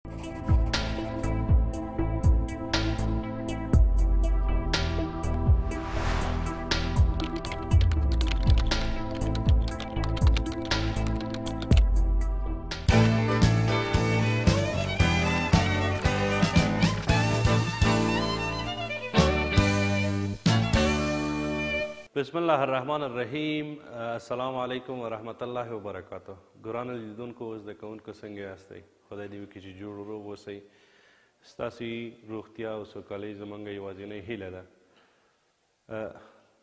بسم الله الرحمن الرحیم. السلام علیکم ورحمت الله وبرکاته. ګرانو لیدونکو او زده کوونکو، څنګه یاستئ؟ خدای دې وکړي چې جوړ روغ اوسئ. ستاسې روغتیا او سوکالۍ زموږ یوازینۍ هیله ده.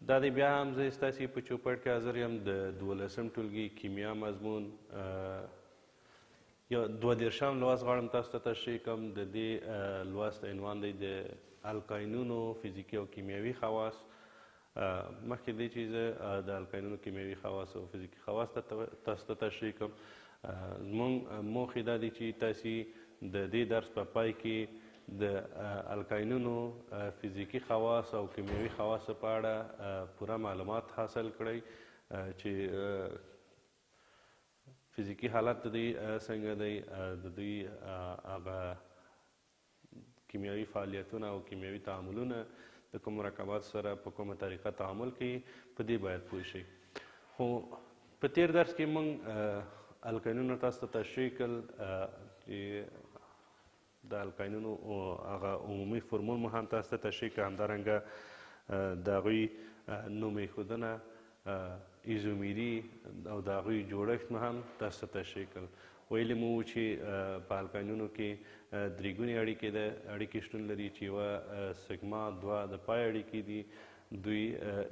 دا دی بیا هم زه ستاسې په چوپړ کې حاضر یم د 12 ټولګي کیمیا مضمون یو 32 لوست غواړم تاسو ته تشریح کړم. د دې لوست عنوان دی د الکاینونو فزیکي او کیمیاوي خواص. مخکې دې چې زه د الکاینونو کیمیاوي خواص او فزیکي خواص تاسو ته تشریح کړم، زموږ موخې دا دي چې تاسې د دې درس په پای کې د الکاینونو فزیکي خواص او کیمیاوي خواص په اړه پوره معلومات حاصل کړئ چې فزیکي حالت د دوی څنګه دی، د دوی هغه کیمیاوي فعالیتونه او کیمیاوي تعاملونه د کوم مرکبات سره په کومه طریقه تعامل کوي، په دې باید پوه شئ. خو په تیر درس کې موږ الکاینونه تاسو ته تشریح کړل چې د الکاینونو هغه عمومي فرمول مو هم تاسو ته تشریح کړ، همدارنګه د هغوی نوم ایښودنه، ایزومیري او د هغوی جوړښت مو هم تاسو ته تشریح کړل. ویلي مو وو چې په الکاینونو کې درېګونې اړیکې شتون لري چې یوه سګما، دوه د پای اړیکې دي. دوی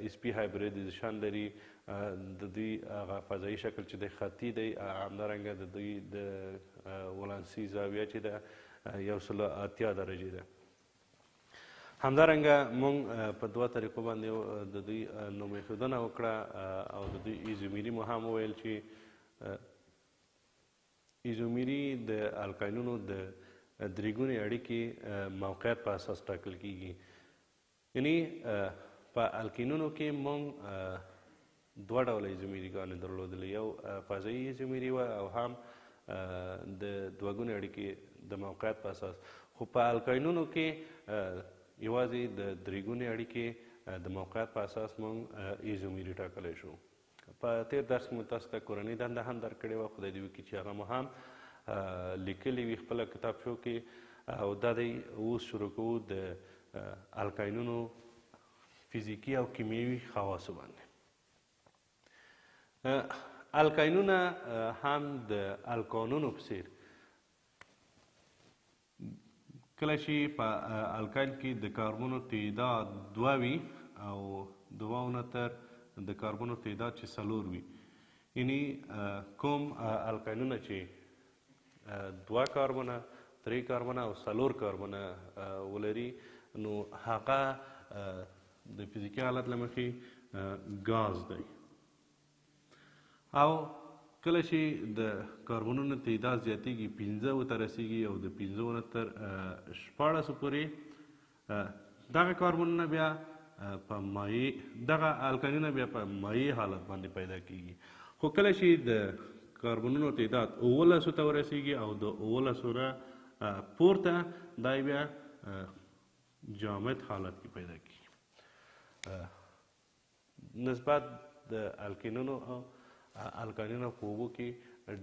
اس پي هایبریدیزیشن لري، د دوی هغه فضایي شکل چې دی خطي دی، همدارنګه د دوی د ولانسي زاویه چې ده 180 درجې ده. همدارنګه موږ په دوه طریقو باندې د دوی نوم ایښودنه وکړه او د دوی ایزومیري مو هم وویل چې ایزومیري د الکاینونو د درېګونې اړیکې موقعیت په اساس ټاکل کیږي. یعنی په الکینونو کې موږ دوه ډوله ایزومیري ګانې درلودلې، یو فضایي ایزومیري وه او هم د دوه ګونې اړیکې د موقعیت په اساس. خو په الکاینونو کې یوازې د درېګونې اړیکې د موقعیت په اساس موږ ایزومیري ټاکلی شو. په تیر درس کې مو تاسو ته کورنۍ دنده هم درکړې وه، خدای دې وکړي چې هغه مو هم لیکلې وي خپله کتابچو کې. او دا دی اوس شروع کوو د الکاینونو فزیکي او کیمیاوي خواصو باندې. الکاینونه هم د الکانونو په څیر کله چې په الکاین کې د کاربونو تعداد دوه وي او دوه نه تر د کاربونو تعداد چې څلور وي، یعنی کوم الکاینونه چې دوه کاربونه، درې کاربونه او څلور کاربونه ولري، نو هغه د فزیکي حالت له مخې ګاز دی. او کله چې د کاربونونو تعداد زیاتېږي، پنځه ته رسېږي او د پنځو نه تر 16 پورې دغه کاربونونه بیا په مایع، دغه الکانونه بیا په مایع حالت باندې پیدا کیږي. خو کله چې د کاربونونو تعداد 17 ته ورسیږي او د 17 نه پورته، دا بیا جامد حالت کې پیدا کیږي. نسبت د الکینونو او الکانونه په اوبو کې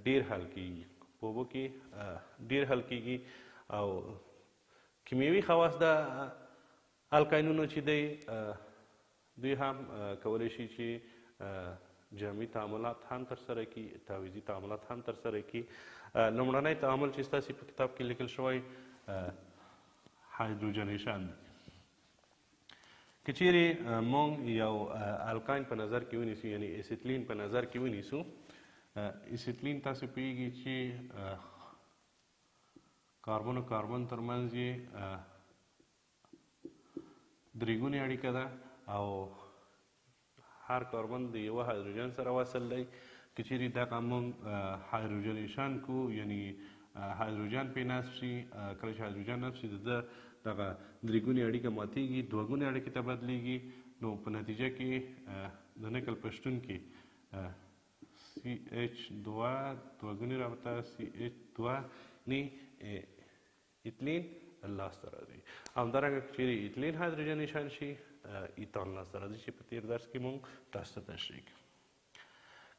ډیر حل کیږي، په اوبو کې ډیر حل کیږي. او کیمیاوي خواص د الکاینونو چې دی، دوی هم کولی شي چې جامي تعاملات هم ترسره کړي، تعویضي تعاملات هم ترسره کړي. لومړنی تعامل چې ستاسې په کتاب کې لیکل شوی هایدروجنیشن دی. که چیرې موږ یو الکاین په نظر کې ونیسو، یعنی اسیتلین په نظر کې ونیسو، اسیتلین تاسو پوهېږئ چې کاربن او کاربن ترمنځ یې درېګونې اړیکه ده او هر کاربن د یوه هایدروجن سره وصل دی. که چیرې دغه موږ هایدروجنیشن کو، یعنی هایدروجن پې نصب شي، کله چې هایدروجن نصب شي د ده دغه درېګونې اړیکه ماتېږي، دوه ګونې اړیکې ته بدلېږي. نو په نتیجه کې د نکل په شتون کې سی اچ دوه دوه ګونې رابطه سی اچ دوه نی ایتلین لاسته راځي. همدارنګه که چیرې ایتلین هایدروجنیشن شي، ایتان لاسته راځي چې په تیر درس کې مونږ تاسو ته تشریح کړو.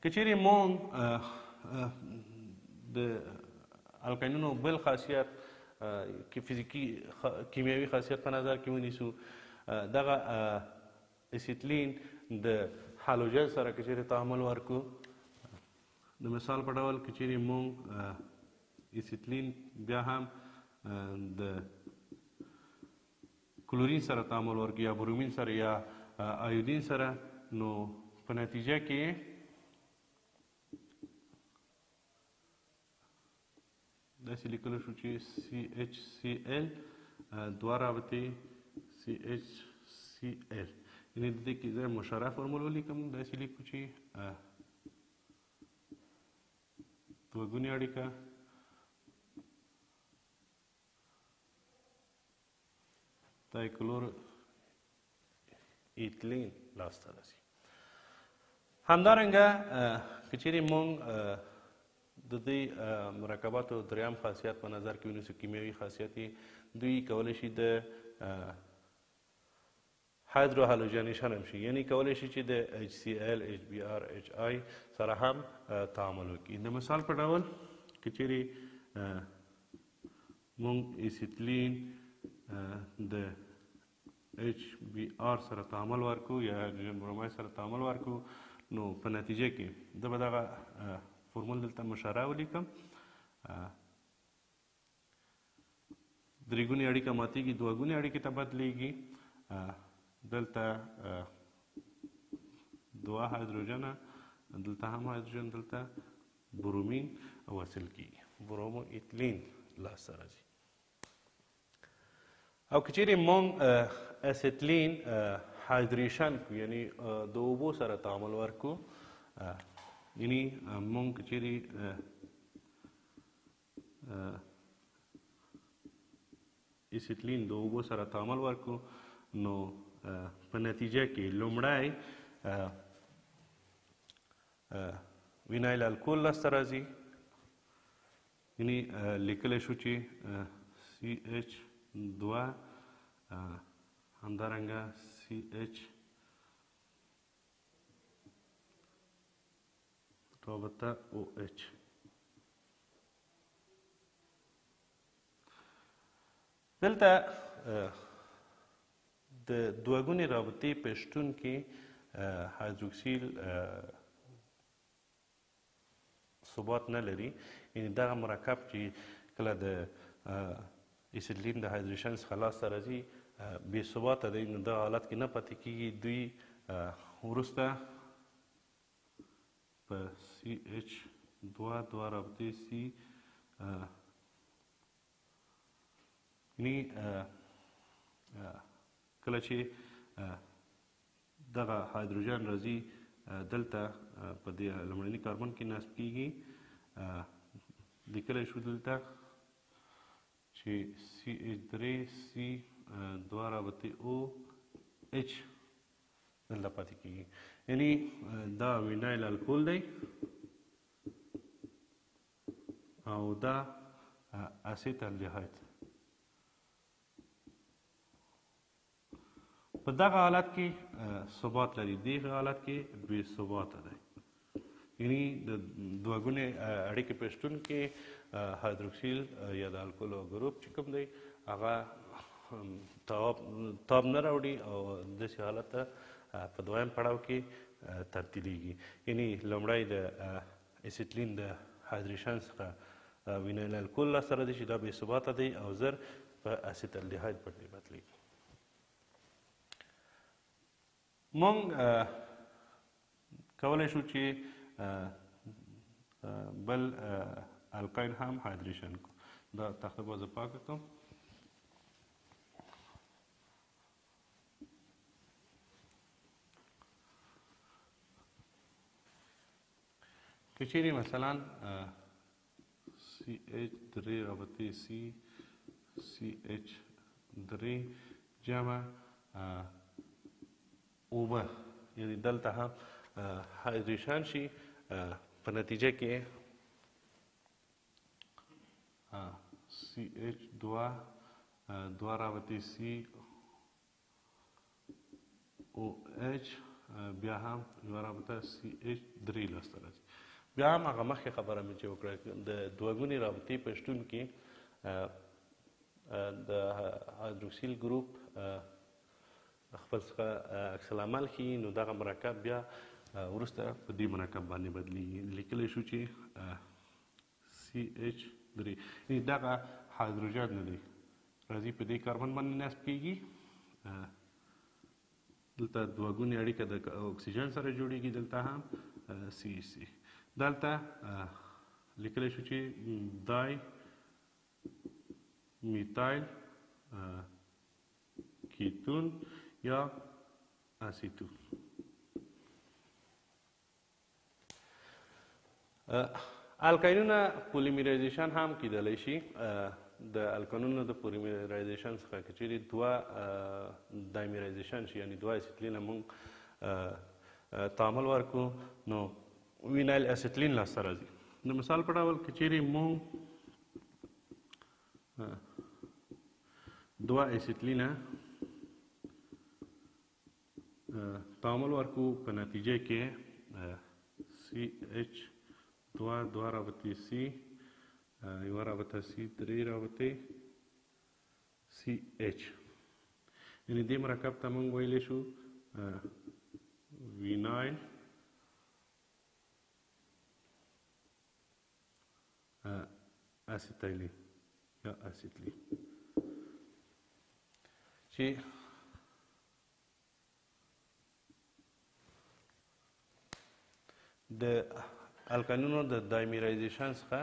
که چیرې مونږ د الکاینونو بل خاصیت کې فزیکي کیمیاوي خاصیت په نظر کې ونیسو، دغه اسیتلین د هالوجن سره که چیرې تعامل ورکو، د مثال په ډول که چیرې مونږ اسیتلین بیا هم د کلورین سره تعامل ورکړو یا برومین سره یا آیودین سره، نو په نتیجه کې داسې لیکلی شو چې CHCl دوه رابطې CHCl، یعنې د دې کې زه مشرع فورمول ولیکم، داسې لیکو چې دوه ګونې اړیکه دایکلور ایتلین لاسته راځي. همدارنګه که چیرې مونږ د دې مرکباتو دریم خاصیت په نظر کې ونیسو، کیمیاوي خاصیت یې، دوی کولی شي د هایدروهالوجنیشن هم شي، یعنی کولی شي چې د HCl، HBr، HI سره هم تعامل وکړي. د مثال په ډول که چیرې مونږ ایسیتلین د HBr سره تعامل ورکو یا هایدروجن بروماید سره تعامل ورکو، نو په نتیجه کې زه به دغه فورمول دلته مشرع ولیکم. درې ګونې اړیکه ماتېږي، دوه ګونې اړیکې ته بدلېږي. دلته دوه هایدروجنه، دلته هم هایدروجن، دلته برومین وصل کېږي، برومو ایتلین لاسته راځي. او که چیرې مونږ اسیتلین هایدریشن کړو، یعنی د اوبو سره تعامل ورکړو، یعنی مونږ که چیرې اسیتلین د اوبو سره تعامل ورکړو، نو په نتیجه کې لومړی وینایل الکول لاسته راځي، یعنی لیکلی شو چې CH دوه، همدارنګه CH رابطه OH. دلته د دوه ګونې رابطې په شتون کې هایدروکسیل ثبات نه لري، یعنی دغه مرکب چې کله د ایسیتلین د هایدریشن څخه لاسته راځي بې ثباته دی، نو دغه حالت کې نه پاتې کېږي. دوی وروسته په CH دوه دوه رابطې C، یعنی کله چې دغه هایدروجن راځي دلته په دې لومړني کاربن کې نصب کېږي، لیکلی شو دلته چې CH درې C دوه رابطې OH دلته پاتې کېږي، یعنی دا وینایل الکول دی او دا اسیتالدیهاید. په دغه حالت کې ثبات لري، دغه حالت کې بې ثباته دی، یعنی د دوه ګونې اړیکې په شتون کې هایدروکسیل یا د الکولو ګروپ چې کوم دی هغه تاب نه راوړي او داسې حالت ته په دویم پړاو کې تبدیلیږي. یعنی لومړی د اسیتلین د هایدریشن څخه وینایل الکول لاسته راځي چې دا بې ثباته دی او زر په اسیتالدیهاید باندې بدلیږي. مونږ کولی شو چې بل الکاین هم هایدریشن کړو. دا تخته به زه پاکه کړم. که چیرې مثلا CH درې رابطې C CH درې جمع اوبه، یعنی دلته هم هایدریشن شي، په نتیجه کې سی اچ دوه دوه رابطې سی او اچ، بیا هم یوه رابطه سی اچ درې لاسته راځي. بیا هم هغه مخکې خبره مې چې وکړه، د دوه ګونې رابطې په شتون کې د هایدروکسیل ګروپ خپل څخه عکس العمل ښیي، نو دغه مرکب بیا وروسته په دې مرکب باندې بدلیږي. لیکلی شو چې سی اچ درې، یعنې دغه هایدروجن نه دی راځي په دې کاربن باندې نصب کیږي. دلته دوه ګونې اړیکه د اکسیجن سره جوړیږي، دلته هم سی سی. دلته لیکلی شو چې دای میتایل کیتون یا اسیتون. الکاینونه پولیمرایزیشن هم کیدلی شي. د الکانونو د پولیمرایزیشن څخه که چیرې دوه دایمرایزیشن شي، یعنې دوه اسیتلینه موږ تعامل ورکړو، نو وینایل اسیتلین لاسته راځي. د مثال په ډول که چیرې موږ دوه اسیتلینه تعامل ورکړو، په نتیجه کې سی اچ دوه دوه رابطې سی، یوه رابطه سی، درې رابطې سی اچ، یعنې دې مرکب ته موږ ویلی شو وینایل اسیتایلین یا اسیتلین، چې د الکانونو د دایمیرایزیشن څخه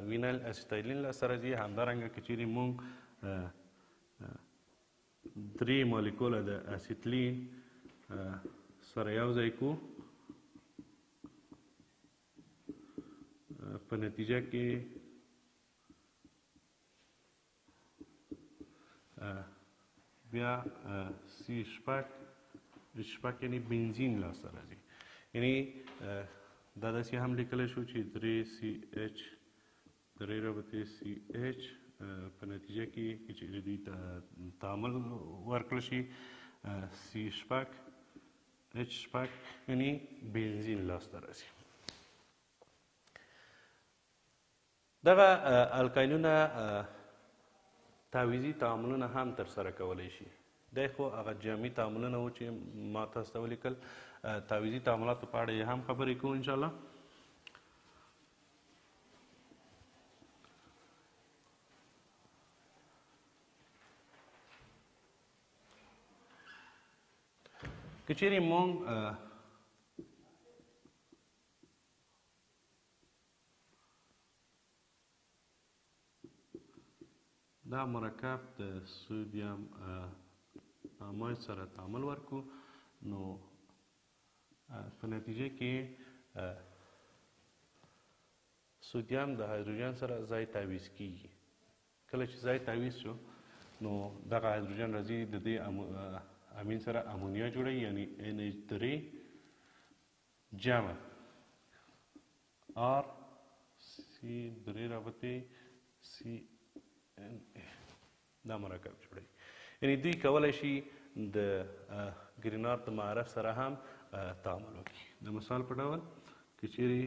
وینایل اسیتایلین لاسته راځي. همدارنګه که چیرې موږ درې مالیکوله د اسیتلین سره یو ځای کړو، په نتیجه کې بیا سی شپږ شپږ، یعنې بنزین لاسته راځي. یعنې دا داسې هم لیکلی شو چې درې سی اچ درې رابطې سی اچ، په نتیجه کې که چیرې دوی ته تعامل ورکړل شي سی شپږ اچ شپږ، یعنې بنزین لاسته راځي. دغه الکاینونه تعویضي تعاملونه هم ترسره کولی شي. دی خو هغه جمعي تعاملونه وو چې ما تاسو ته ولیکل، تعویضي تعاملاتو په اړه یې هم خبرې کوو انشاءالله. که چیرې موږ دا مرکب د سودیم اماید سره تعامل ورکړو، نو په نتیجه کې سودیم د هایدروجن سره ځای تعویض کیږي. کله چې ځای تعویض شو، نو دغه هایدروجن راځي د دې امین سره امونیا جوړوي، یعنې ان اچ درې جمع آر سی درې رابطې سی ان ای، دا مرکب جوړوي. یعنې دوی کولی شي د ګرینارد د معرف سره هم تعامل وکړي. د مثال په ډول که چیرې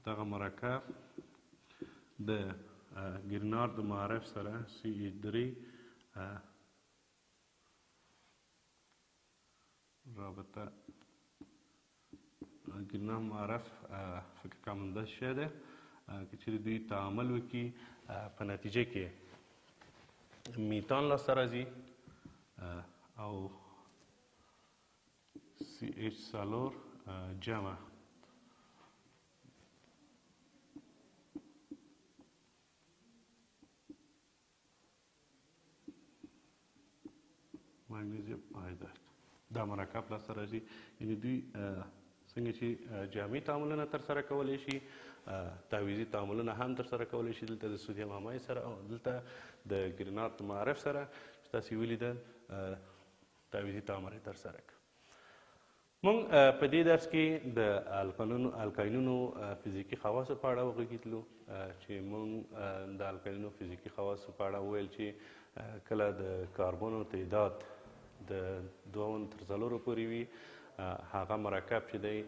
دغه مرکب د ګرینارد د معرف سره سی اچ درې رابطه ګرینارد معرف فکر کوم داسې شی دی، که چیرې دوی تعامل وکړي، په نتیجه کې میتان لاسته راځي او سی اچ څلور جمع مګنیزیم آیوداید، دا مرکب لاسته راځي. یعنې دوی څنګه چې جامع تعاملونه ترسره کولی شي، تعویضي تعاملونه هم ترسره کولی شي. دلته د سودیم اماید سره او دلته د ګرینارد معرف سره چې تاسې ولیدل تعویضي تعامل یې ترسره کړ. مونږ په دې درس کې د الکاینونو فزیکي خواصو په اړه وغږېدلو، چې مونږ د الکاینونو فزیکي خواصو په اړه وویل چې کله د کاربونو تعداد د 2 تر 4 پورې وي، هغه مرکب چې دی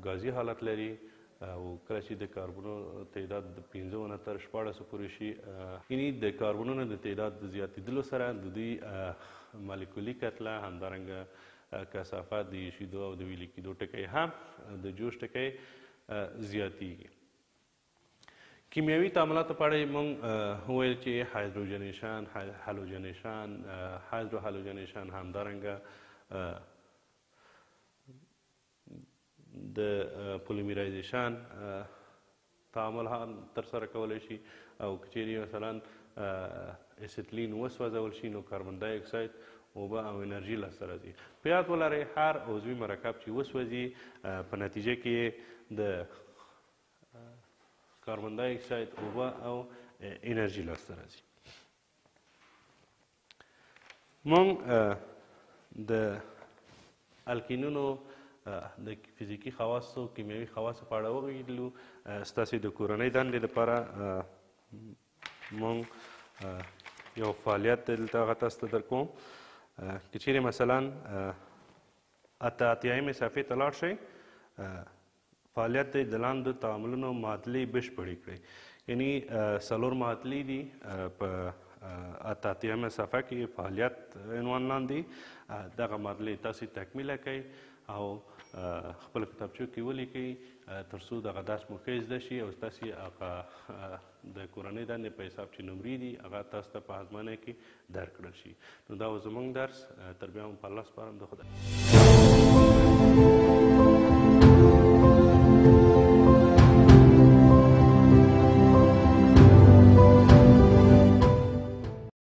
ګازي حالت لري، او کله چې د کاربونو تعداد د 5 نه تر 16 پورې شي، یعنی د کاربونونو د تعداد د زیاتېدلو سره د دوی مالیکولي کتله، همدارنګه کثافت د ایشیدو او د ویلي کېدو ټکی هم د جوش ټکی زیاتېږي. کیمیاوي تعاملاتو په اړه موږ وویل چې هایدروجنیشن، هالوجنیشن، هایدرو هالوجنیشن، همدارنګه د پولیمرایزیشن تعامل هم ترسره کولی شي، او که چیرې مثلا اسیتلین وسوځول شي نو کاربن ډای اکساید، اوبه او انرژي لاسته راځي. په یاد ولرئ هر عضوي مرکب چې وسوځي په نتیجه کې د کاربن ډای اکساید، اوبه او انرژي لاسته راځي. موږ د الکینونو د فزیکي خواصو، کیمیاوي خواصو په اړه وغږېدلو. ستاسې د کورنۍ دندې دپاره موږ یو فعالیت دلته هغه تاسو ته درکوم. که چیرې مثلا 88مې صفحې ته لاړ شئ، فعالیت دی د لاندو تعاملونو معادلې بشپړې کړئ. یعنی 4 معادلې دي په 88مه صفحه کې فعالیت عنوان لاندې، دغه معادلې تاسې تکمیله کړئ او خپل کتابچو کې ولیکئ، تر څو دغه درس مو ښه زده شي او ستاسې هغه د کورنۍ دندې په حساب چې نمرې دي هغه تاسو ته په ازموینه کې درکړل شي. نو دا و زموږ درس، تر بیا مو په الله سپارم، د خدای.